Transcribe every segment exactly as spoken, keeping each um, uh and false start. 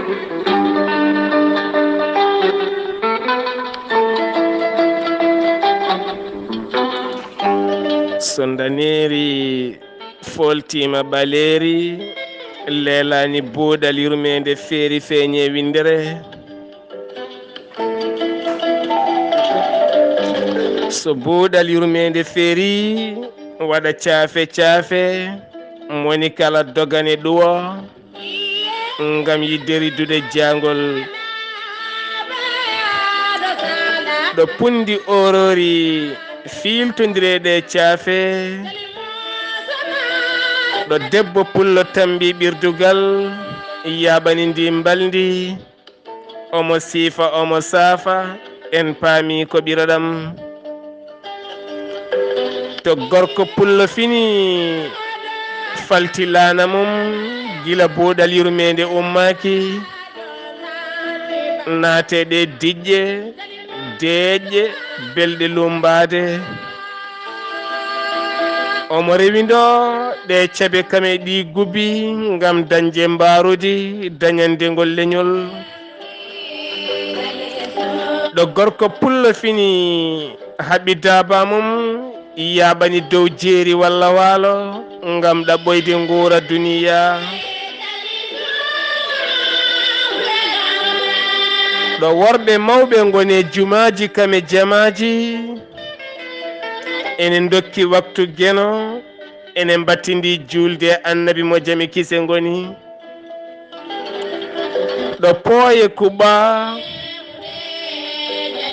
So ndaneeri fooltiima ɓaleeri, leelaani buuɗal yurmeende feeri feeñe winndere. So buuɗal yurmeende feeri, waɗa caafe caafe, moni kala dogane ɗuwo, ngam yiɗde riddude jaangol. Ɗo punndi oorori fiiltondire ɗe caafe, ɗo debbo pullo tambi ɓirdugal, yaaɓani ndi mbalndi, omo siifa, omo saafa, en paami ko ɓiroɗam. To gorko pullo fini, falti laana mum, gila buuɗal yurmeende ummaaki, naate ɗe diƴƴe, deeƴƴe, belɗe lummbaade. Omo rewindoo ɗe cabe kame ɗi gubi ngam dañde mbaarudi dañande ngol leñol. Ɗo gorko pullo fini, haɓi daaba mum, yaaɓani dow jeeri walla waalo ngam ɗaɓɓoyde nguura duniya. Ɗo worɓe mawɓe ngoni e jumaaji kame jamaaji, ene ndokki waktu geno, ene mbattindi juulde Annabi mo jam e kise ngoni. Ɗo pooye kuɓa,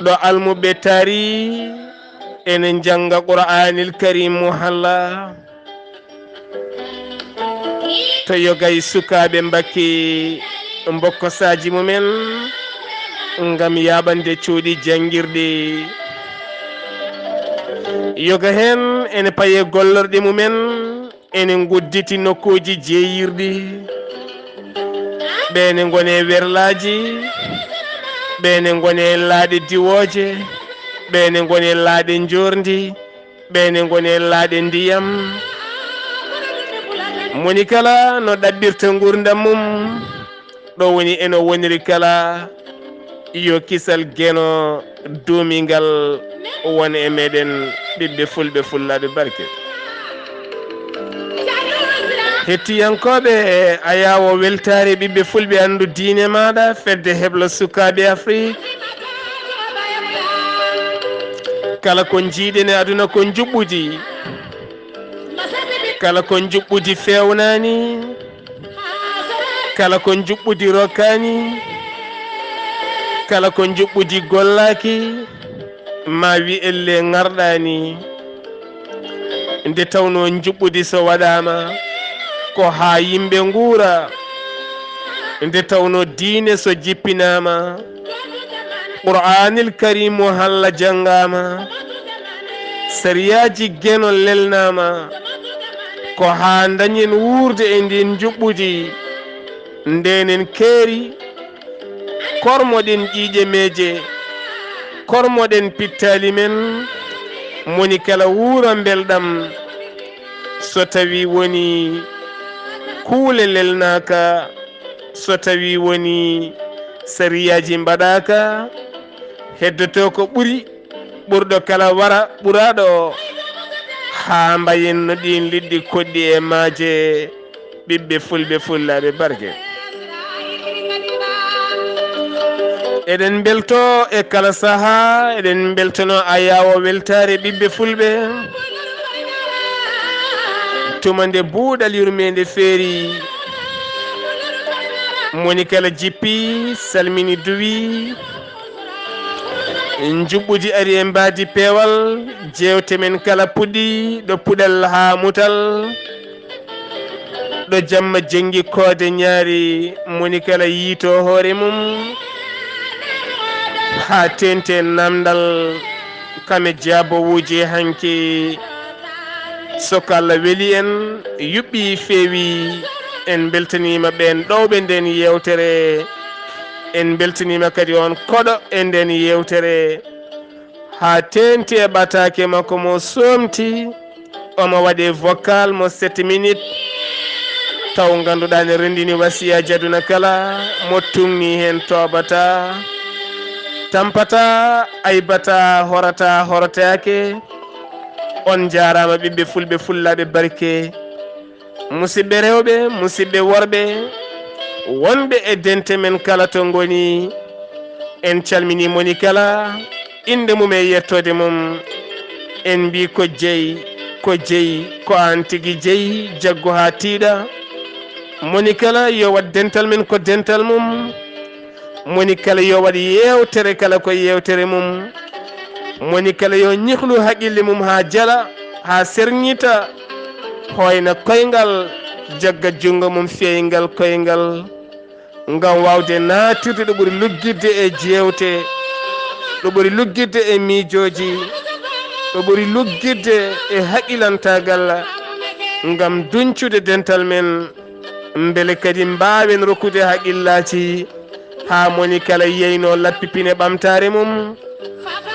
ɗo almuɓɓe tari, ene njannga Qur'aanil Kariim mo halla. To yogay sukaaɓe mbakki mbokkosaaji mumen ngam yaaɓande cuuɗi janngirɗi. Yoga heen ene paye gollorɗe mumen, ene ngudditi nokkuuji jeeyirɗi. Ɓe ne ngoni e werlaaji, ɓe ne ngoni e laaɗe diwooje, ɓe ne ngoni e laaɗe njoorndi, ɓe ne ngoni e laaɗe ndiyam. Moni kala no ɗaɓɓirta nguurndam mum, ɗo woni eno woniri kala, yo kisal geno duumingal won e meɗen, ɓiɓɓe fulɓe, fullaaɓe barke. Hettiyankooɓe, ayaawo weltaare, ɓiɓɓe fulɓe, anndu diine maaɗa, fedde heblo sukaaɓe Afrik. Kala ko njiiɗen e aduna ko njuɓɓudi. Kala ko njuɓɓudi feewnaani. Kala ko njuɓɓudi rokkaani. Kala ko njuɓɓudi gollaaki, ma wi elle ŋarɗaani. Nde tawnoo njuɓɓudi so waɗaama, ko haa yimɓe nguura. Nde tawnoo diine so jippinaama, Qur'aanil Kariim mo halla janngaama, sariyaaji geno lelnaama, ko haa ndañen wuurde e ndiin njuɓɓudi, ndenen keeri, kormoɗen ƴiiƴe meeje, kormoɗen pittaali men, moni kala wuura mbelɗam. So tawi woni kuule lelnaaka, so tawi woni sariyaaji mbaɗaaka, heddoto ko ɓuri ɓurɗo kala wara ɓuraaɗo o, haa mbayen no ɗiin liɗɗi koɗɗi e maaje, ɓiɓɓe fulɓe, fullaaɓe barke. Eɗen mbelto e kala sahaa, eɗen mbeltono ayaawo weltaare ɓiɓɓe fulɓe. Tuma nde buuɗal yurmeende feeri, moni kala jippi, salmini, duwi. Njuɓɓudi ari e mbaadi peewal, jeewte men kala puɗɗi, ɗo puɗal haa mutal. Ɗo jamma jenngi koode ñaari, moni kala yiito hoore mum. Haa teeŋti e naamndal kame jaabowuuji hanki. So ko Allah weli en, yuɓɓi, feewi, en mbeltaniima ɓeen ɗowɓe ndeen yeewtere. En mbeltaniima kadi oon koɗo e ndeen yeewtere. Haa teeŋti e ɓataake makko mo soomti, omo waɗi vocal mo sept minutes. Taw ngannduɗaa ne renndini wasiyaaji aduna kala, mo tuŋni heen toobataa, tampataa, aybataa, horataa, horotaake. On njaaraama ɓiɓɓe fulɓe, fullaaɓe barke. Musidɓe rewɓe, musidɓe worɓe, wonɓe e dente men kala to ngoni, en calminii moni kala, innde mum e yettoode mum. En mbii ko jeyi, ko jeyi, ko aan tigi jeyi, jaggu haa tiiɗa. Moni kala yo waɗ dental men ko dental mum. Moni kala yo waɗ yeewtere kala ko yeewtere mum. Moni kala yo ñihlu haqqille mum haa jala, haa serŋita, hooyna koyngal, jagga junngo mum feeyngal koyngal, ngam waawde naatirde ɗo ɓuri luggitde e jeewte, ɗo ɓuri luggitde e miijooji, ɗo ɓuri luggitde e haqilantaagal, ngam duñcude dental men, mbele kadi mbaawen rokkude haqillaaji, haa moni kala yeyno lappi pine ɓamtaare mum.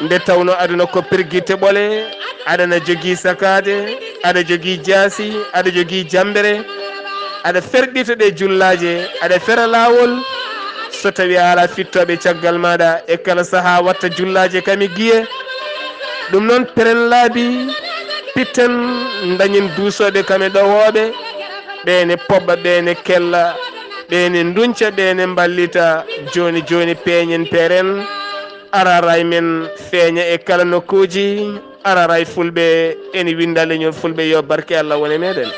Nde tawno aduna ko pirgitte ɓole, aɗana jogii sakaade, aɗa jogii jaasi, aɗa jogii jammbere, aɗa ferɗito ɗe jullaaje, aɗa fera laawol. So tawii a alaa fittooɓe caggal maaɗa e kala sahaa watta jullaaje kame giye. Ɗum noon, peren laabi, pitten, ndañen duusooɓe kame ɗowooɓe, ɓe ne poɓɓa, ɓe ne kella, ɓe ne ndunca, ɓe ne mballita. Jooni jooni peeñen peren, araray men feeña e kala nokkuuji, araray fulɓe ene winnda leñol fulɓe, yo barke Allah wone meɗen.